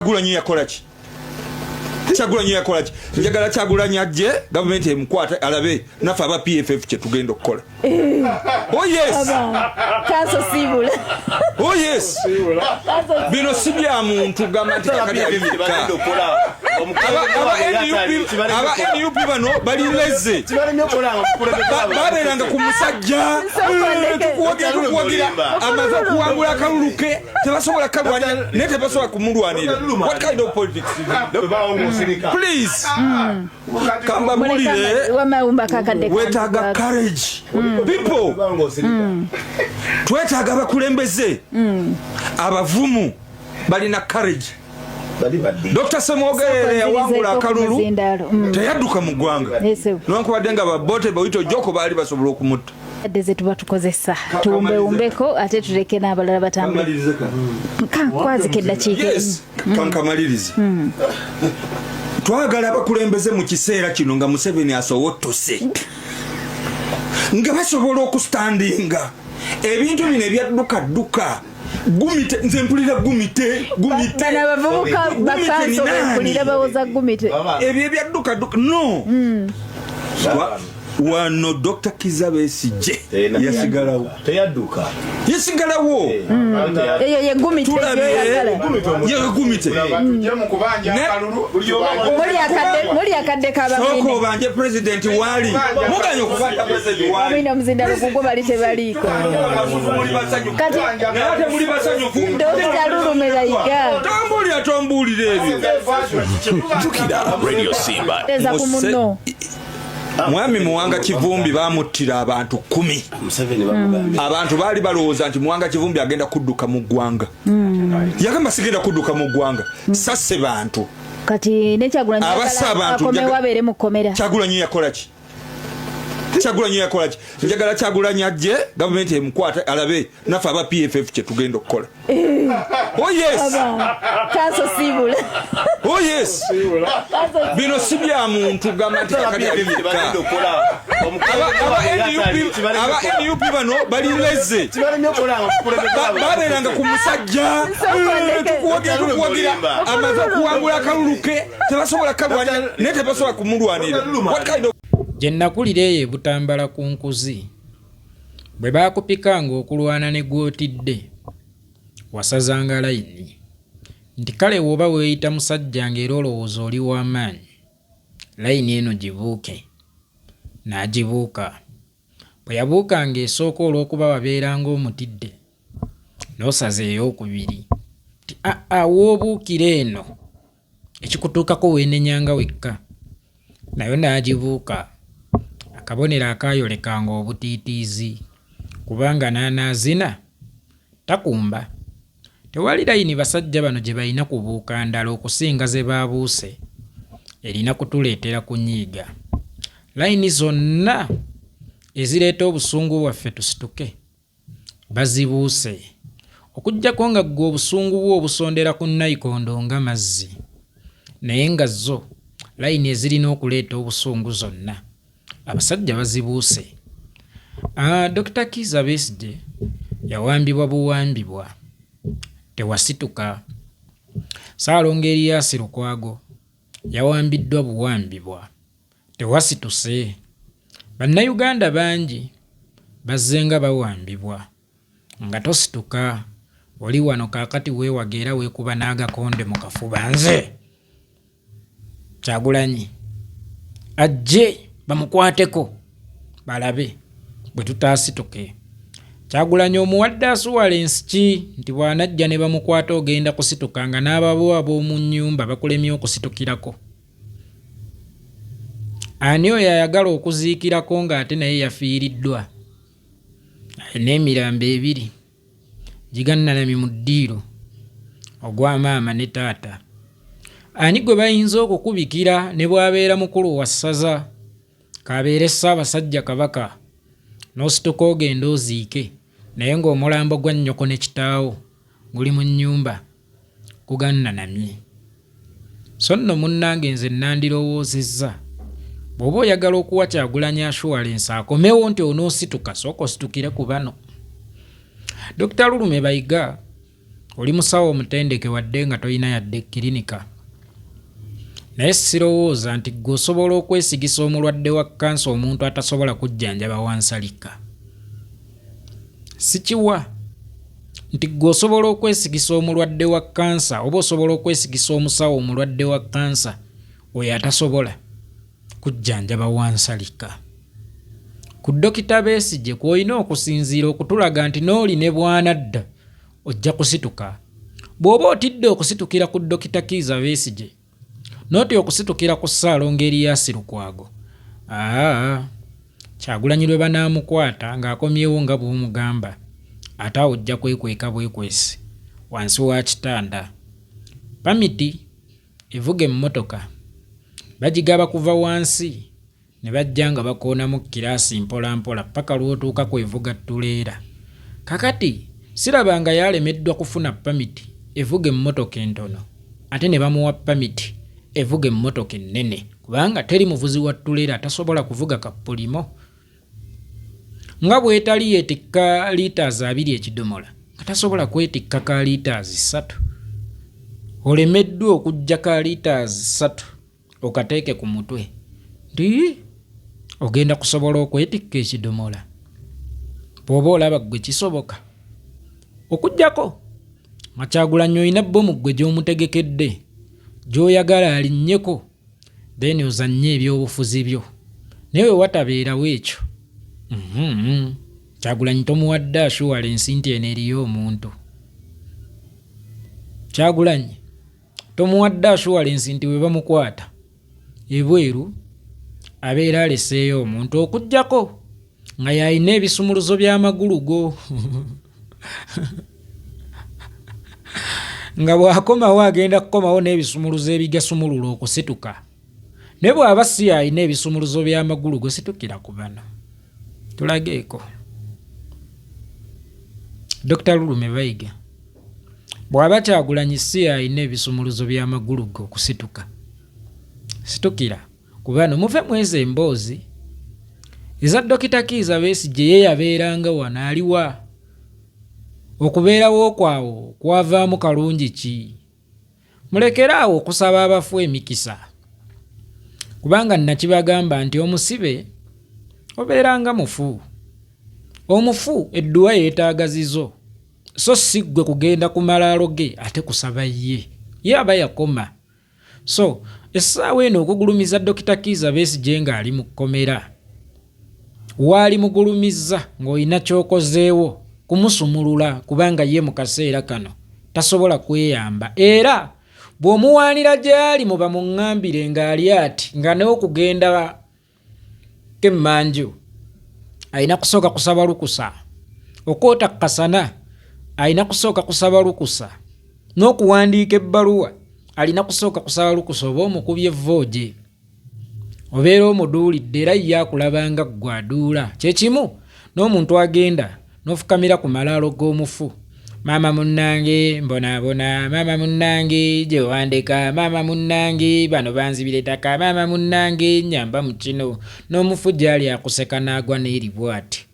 Kyagulanyi yakola ki? Kyagulanyi yakola ki? Njagala Kyagulanyi ajje gavumenti emukwate alabe naffe aba PFF kye tugenda okukola. Eh. Oh yes. Kanso siibula. Oh yes. Bino si bya muntu gamba nti kakati abimika. Aba NUP bano bali leze. Babeeranga ku musajja. Eh, tukuwagira tukuwagira amaze okuwangula akalulu ke. Tebasobola kalwanira naye tebasobola kumulwanira. What kind of politics is it? Please. Kambabulire wetaaga courage. People. Twetaaga abakulembeze. Abavumu balina courage. Dr. Ssemwogerere yawangula akalulu teyadduka mu ggwanga newankubadde nga babote bawito joko baali basobola okumutta. Adde ze tuba tukozesa tuwumbewumbeko ate tuleke n'abalala batambule. Kankwazika eddakiika emu. Kankamalirize. Twagala abakulembeze mu kiseera kino nga Museveni asowottose nga basobola okustandinga ebintu bino ebyadduka dduka. Gumite, nze mpulira gumite, gumite. Bano abavubuka bakanso bempulira bawoza gumite. Ebyo ebyadduka dduka, no. Wano Dr. Kizza Besigye yasigalawo. Teyadduka. Yasigalawo. Eyo ye gumite gy'oyagala. Ye gumite. Tujje mu kubanja akalulu. Muli akadde ka Bamwine. Sooka obanje president waali. Muganye okubanja president waali. Bamwine omuzindalo gugwo bali tebaliiko. Muli basanyufu. Kati naye ate muli basanyufu. Dr. Lulume Bayiga. Tombuulira, tombuulira ebyo. Jjukira Radio Simba. Teeza ku munno. Mwami Muwanga Kivumbi bamuttira abantu 10. Abantu baali balowooza nti Muwanga Kivumbi agenda kudduka mu ggwanga. Yagamba sigenda kudduka mu ggwanga. Sasse bantu. Kati ne Kyagulanyi Abassa abantu akomewo abeere mu kkomera. Kyagulanyi yakola ki? Kyagulanyi yakola ki? Njagala Kyagulanyi ajje gavumenti emukwate alabe naffe aba PFF kye tugenda okukola. Oh yes. Kanso siibula. Oh yes. Bino si bya muntu gamba nti kakati abimika. Aba NUP bano bali leze. Babeeranga ku musajja. Tukuwagira, tukuwagira. Amaze okuwangula akalulu ke tebasobola kalwanira naye tebasobola kumulwanira. What kind of Gye nakulira eyo e Butambala ku nkuzi, bwe baakupikanga okulwana ne gw'otidde, wasazanga layini. Nti kale bw'oba weeyita musajja ng'era olowooza oli wa maanyi, layini eno gibuuke. N'agibuuka. Bwe yabuukanga esooka olw'okuba wabeeranga omutidde, n'osaza eyookubiri. Nti aa w'obuukira eno, ekikutuukako weenenyanga wekka. Nayo n'agibuuka. Akabonero akaayolekanga obutiitiizi kubanga n'anaazina takumba. Tewali layini basajja bano gye balina kubuuka ndala okusinga ze baabuuse erina kutuleetera kunyiiga. Layini zonna ezireeta obusungu bwaffe tusituke bazibuuse. Okuggyako nga ggwe obusungu bwo obusondera ku nayikondo nga mazzi. Naye nga zo layini ezirina okuleeta obusungu zonna abasajja bazibuuse. Dokita Kiiza Besigye yawambibwa buwambibwa. Tewasituka. Ssaalongo Erias Lukwago yawambiddwa buwambibwa. Tewasituse. Bannayuganda bangi bazzenga bawambibwa nga tosituka. Oli wano kaakati weewaga era weekuba n'agakonde mu kafuba. Nze Kyagulanyi ajje bamukwateko balabe bwe tutaasituke. Kyagulanyi omuwadde asuwalensi ki nti bw'anajja ne bamukwata ogenda kusituka nga n'ababo ab'omu nnyumba bakulemye okusitukirako? Ani oyo ayagala okuziikirako ng'ate naye yafiiriddwa? Alina emirambo ebiri gigannanamye mu ddiiro, ogwa maama ne taata. Ani gwe bayinza okukubikira ne bw'abeera mukulu wa ssaza, k'abeere Ssaabasajja Kabaka, n'osituka ogende oziike naye ng'omulambo gwa nnyoko ne kitaawo guli mu nnyumba gugannanamye? So nno munnange nze nandirowoozezza bw'oba oyagala okuwa Kyagulanyi assuwalensi akomewo nti onoosituka sooka ositukire ku bano. Dokita Lulume Bayiga Oli musawo omutendeke wadde nga tolina yadde kirinika. Naye sirowooza nti ggwe osobola okwesigisa omulwadde wa kkansa omuntu atasobola kujjanjaba wa nsalika. Sikiwa nti ggwe osobola okwesigisa omulwadde wa kkansa oba osobola okwesigisa omusawo omulwadde wa kkansa oyo atasobola kujjanjaba wa nsalika. Ku Dokita Besigye kw'olina okusinziira okutulaga nti n'oli ne bw'anadda ojja kusituka. Bw'oba otidde okusitukira ku Dokita Kiiza Besigye, n'otya okusitukira ku Ssaalongo Erias Lukwago, aa, Kyagulanyi lwe banaamukwata ng'akomyewo nga bw'omugamba, ate awo ojja kwekweka bwekwesi wansi wa kitanda. Pamiti evuga emmotoka bagigaba kuva wansi ne bajja nga bakoonamu kkiraasi mpolampola ppaka lw'otuuka ku evuga ttuleera. Kakati sirabangayo alemeddwa kufuna pamiti evuga emmotoka entono ate ne bamuwa pamiti evuga emmotoka ennene kubanga teri muvuzi wa ttuleera atasobola kuvuga ka Pulimo nga bw'etali yeetikka litres abiri ekidomola nga tasobola kwetikka ka litres ssatu. Olemeddwa okuggya ka litres ssatu okateeke ku mutwe nti ogenda kusobola okwetikka ekidomola bw'oba olaba ggwe kisoboka okuggyako nga Kyagulanyi olina bbomu ggwe gy'omutegekedde gy'oyagala alinnyeko then ozannye ebyobufuzi byo naye we watabeerawo ekyo mm-hmm. Kyagulanyi tomuwadde ashuwalensi nti eno eriyo omuntu Kyagulanyi Tomuwadde ashuwalensi nti bwe bamukwata ebweru abeera aleseeyo omuntu okuggyako nga y'alina ebisumuluzo by'amagulu go nga bw'akomawo agenda kukomawo n'ebisumuluzo ebigasumulula okusituka naye bw'aba si y'alina ebisumuluzo by'amagulu go situkira ku bano tulageeko Dokita Lulume Bayiga Bw'aba Kyagulanyi si y'alina ebisumuluzo by'amagulu ge okusituka, situkira ku bano muve mu ezo emboozi eza Dokita Kiiza Besigye ye yabeeranga wano aliwa? Okubeerawo kwawo kwavaamu kalungi ki? Mulekere awo okusaba abafu emikisa kubanga nakibagamba nti omusibe obeera nga mufu. Omufu edduwa yeetaaga zizo so si ggwe kugenda ku malaalo ge ate kusaba ye. Ye aba yakoma. So essaawa eno okugulumiza Dokita Kiiza Besigye ng'ali mu kkomera waalimugulumizza ng'olina ky'okozeewo kumusumulula kubanga ye mu kaseera kano tasobola kweyamba era bw'omuwaanira gy'ali mu bamuŋŋambire ng'ali ati nga n'okugenda kemmanju alina kusooka kusaba lukusa okwota ku kasana alina kusooka kusaba lukusa n'okuwandiika ebbaluwa alina kusooka kusaba lukusa oba omukubye vooje obeera omuduulidde era ye akulaba nga ggwe aduula. Kye kimu n'omuntu agenda n'ofukamira ku malaalo g'omufu. Maama munnange mbonaabona, maama munnange gye wandeka, maama munnange bano banzibira ettaka, maama munnange nnyamba mu kino. N'omufu gy'ali akuseka n'agwa n'eri bw'ati.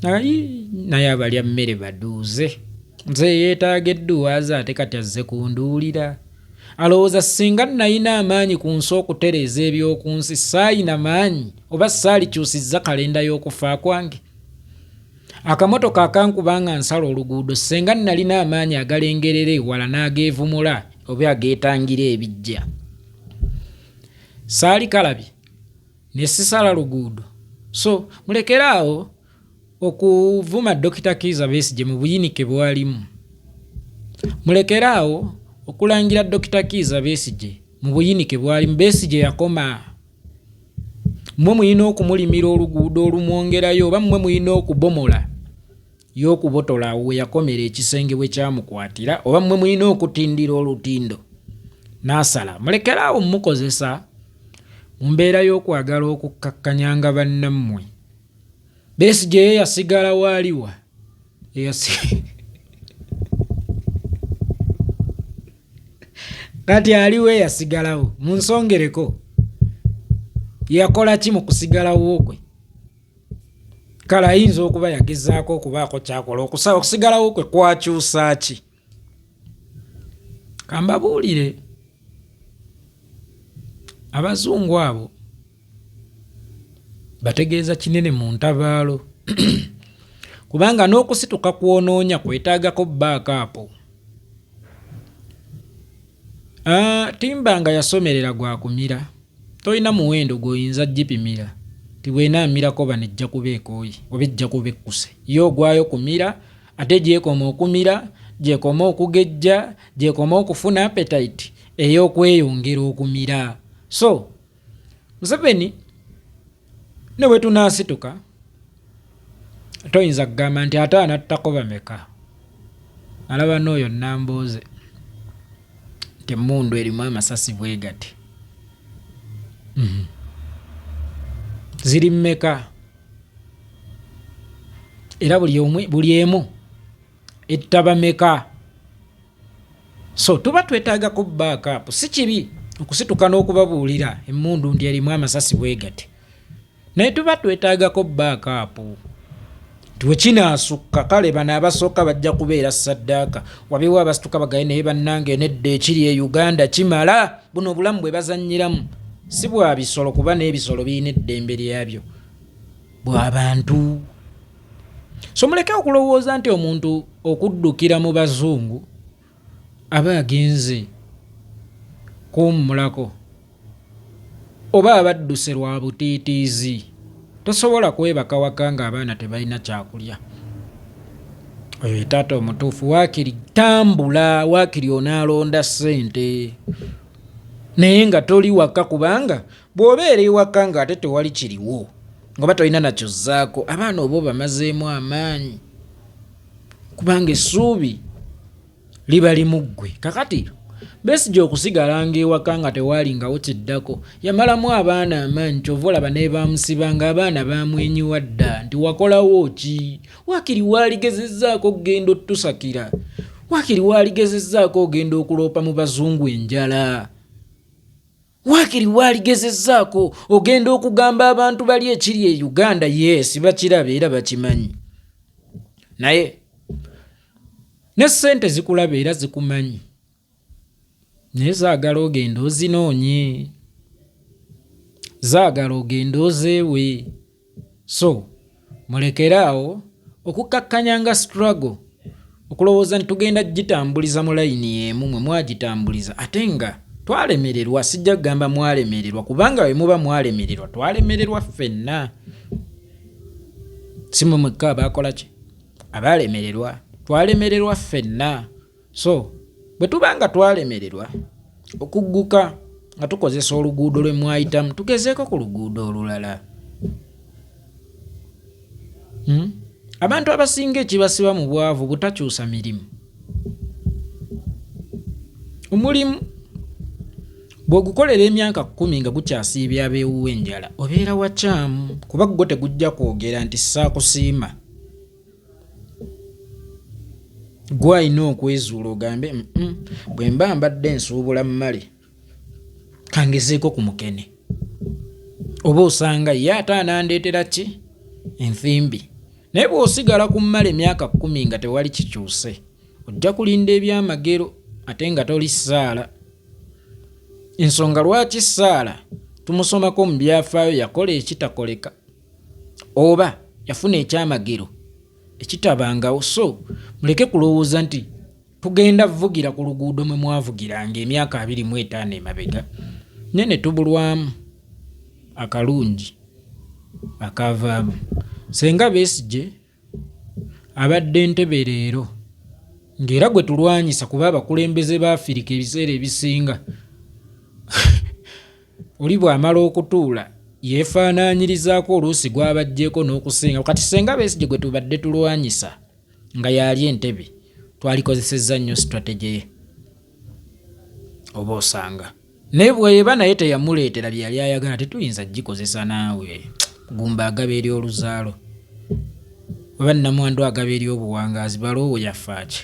Ayi naye abalya mmere baduuze. Nze eyeetaaga edduwa ze ate kati azze kunduulira. Alowooza singa nayina amaanyi ku nsi okutereeza eby'oku nsi saayina maanyi oba saalikyusizza kalenda y'okufa kwange? Akamotoka akankuba nga nsala oluguudo ssenga nalina amaanyi agalengerera ewala n'ageevumula oba ageetangira ebijja saali kalabye ne sisala luguudo so mulekere awo okuvuma Dokita Kiiza Besigye mu buyinike bwalimu. Mulekere awo okulangira Dokita Kiiza Besigye mu buyinike bwalimu. Besigye yakoma. Mmwe mulina okumulimira oluguudo olumwongerayo oba mmwe mulina okubomola y'okubotola awo we yakomera ekisenge we kyamukwatira oba mmwe mulina okutindira olutindo n'asala. Mulekere awo mmukozesa mu mbeera y'okwagala okukkakkanyanga bannammwe. Besigye ye yasigalawo aliwa? Kati aliwo eyasigalawo munsongereko yakola ki mu kusigalawo kwe? Kale ayinza okuba yagezaako okubaako kyakola okusigalawo kwe kwakyusa ki? Kambabuulire, abazungu abo bategeeza kinene mu ntabaalo kubanga n'okusituka kw'onoonya kwetaagako baakaapu. Timba nga yasomerera gwa kumira, tolina muwendo gw'oyinza gipimira nti bw'enaamirako bano ejja kuba ekooye oba ejja kuba ekkuse. Ye ogwayo kumira ate gy'ekoma okumira, gy'ekoma okugejja, gy'ekoma okufuna appetite ey'okweyongera okumira. So Museveni ne bwe tunaasituka toyinza kugamba nti ate anattako bameka. Alaba n'oyo Nambooze nti emmundu erimu amasasi bwe gati. Ziri mmeka? Era buli omwe buli emu etta bameka? So tuba twetaagako backup. Si kibi okusituka n'okubabuulira emmundu nti erimu amasasi bwe gati, naye tuba twetaagako backup nti we kinaasukka kale bano abasooka bajja kubeera ssaddaaka. Wabeewo abasituka bagaye naye bannange nedda, ekiri e Uganda kimala. Buno obulamu bwe bazannyiramu si bwa bisolo, kuba n'ebisolo birina eddembe lyabyo, bwa bantu. So muleke okulowooza nti omuntu okuddukira mu bazungu aba agenze kuwummulako oba abadduse lwa butiitiizi. Tosobola kwebaka waka ng'abaana tebalina kyakulya. Oyo ye taata omutuufu. Waakiri tambula, waakiri onaalonda ssente naye nga toli waka, kubanga bw'obeera ewaka ng'ate tewali kiriwo ngoba tolina nakyozzaako, abaana oba obamazeemu amaanyi, kubanga essuubi liba limu ggwe. Kakati Besigye okusigalanga ewaka nga tewaalingawo kiddako yamalamu abaana amaanyi, ky'ova olaba n'ebaamusiba ng'abaana baamwenyiwa dda nti wakolawo ki? Waakiri waaligezezzaako okugenda otusakira, waakiri waaligezezzaako ogenda okuloopa mu bazungu enjala, waakiri waaligezezzaako ogenda okugamba abantu bali ekiri e Uganda. Yes, bakiraba era bakimanyi, naye ne ssente zikulaba era zikumanyi, naye zaagala ogenda ozinoonye, zaagala ogenda ozeewe. So mulekere awo okukakkanyanga struggle, okulowooza nti tugenda gitambuliza mu layini emu mwe mwagitambuliza ate nga twalemererwa. Sijja kugamba mwalemererwa, kubanga bwe muba mwalemererwa twalemererwa ffenna, si mwe mwekka abaakola ki abaalemererwa, twalemererwa ffenna. So bwe tuba nga twalemererwa okugguka nga tukozesa oluguudo lwe mwayitamu, tugezeeko ku luguudo olulala. Abantu abasinga ekibasiba mu bwavu butakyusa mirimu. Omulimu bw'ogukolera emyaka 10 nga gukyasiibya abeewuwa enjala, obeera wakyamu, kuba gwo tegujja kwogera nti saakusiima. Gwe alina okwezuula ogambe, bwe mba mbadde nsuubula mmale kangezeeko ku mukene, oba osanga ye ate anandeetera ki enthimbi. Naye bw'osigala ku mmale emyaka 10 nga tewali kikyuse, ojja kulinda ebyamagero ate nga toli ssaala. Ensonga lwaki ssaala tumusomako mu byafaayo, yakola ekitakoleka oba yafuna ekyamagero ekitabangawo. So muleke kulowooza nti tugenda vugira ku luguudo mwe mwavugiranga emyaka 25 emabega, naye ne tubulwamu akalungi akavaamu. Senga Besigye abadde Ntebe leero ng'era gwe tulwanyisa, kuba abakulembeze ba Afirika ebiseera ebisinga oli bw'amala okutuula yeefaanaanyirizaako oluusi gw'abaggyeko n'okusinga. Kati Senga Besigye gwe tubadde tulwanyisa nga yaali Entebe, twalikozesezza nnyo strategy ye, oba osanga naye bw'eba naye teyamuleetera bye yali ayagala, tetuyinza gikozesa. Naawe gumba agaba eri oluzaalo, oba nnamwandu agaba eri obuwangaazi, baloowo yaffe ki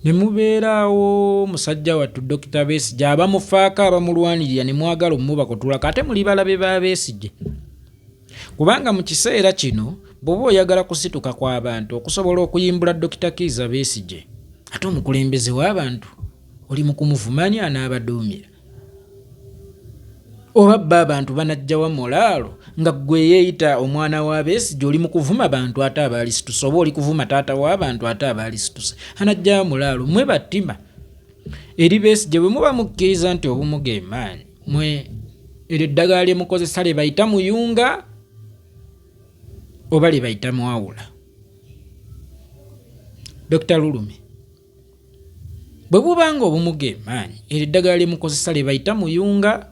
ne mubeeraawo. Musajja wattu Dokita Besigye abamufaako, abamulwanirira, ne mwagala omubakutulako, ate muli balabe ba Besigye, kubanga mu kiseera kino bw'oba oyagala kusituka kw'abantu okusobola okuyimbula Dokita Kiiza Besigye, Ate omukulembeze w'abantu oli mu kumuvuma, ani anaabaduumira? Oba bba abantu banajjawa molaalo nga ggwe eyeeyita omwana wa Besigye oli mu kuvuma bantu ate abaalisituse, oba oli kuvuma taata w'abantu ate abaalisituse, anajjawa mulaalo? Mwe battima eri Besigye, bwe muba mukkiriza nti obumu ge maanyi, mwe eryo eddagala lye mukozesa lye bayita muyunga oba lye bayita mwawula? Dokita Lulume, bwe buba nga obumu ge maanyi, eryo eddagala lye mukozesa lye bayita muyunga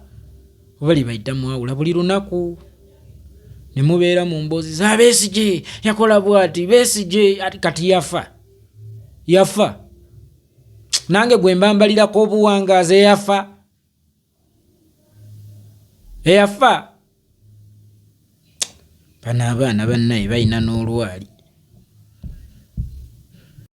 oba lye bayita mwawula, buli lunaku ne mubeera mu mboozi za Besigye yakola bwati, Besigye kati yafa, yafa, nange gwe mbambalirako obuwangaazi eyafa, eyafa. Bano abaana bannaye balina n'olwali.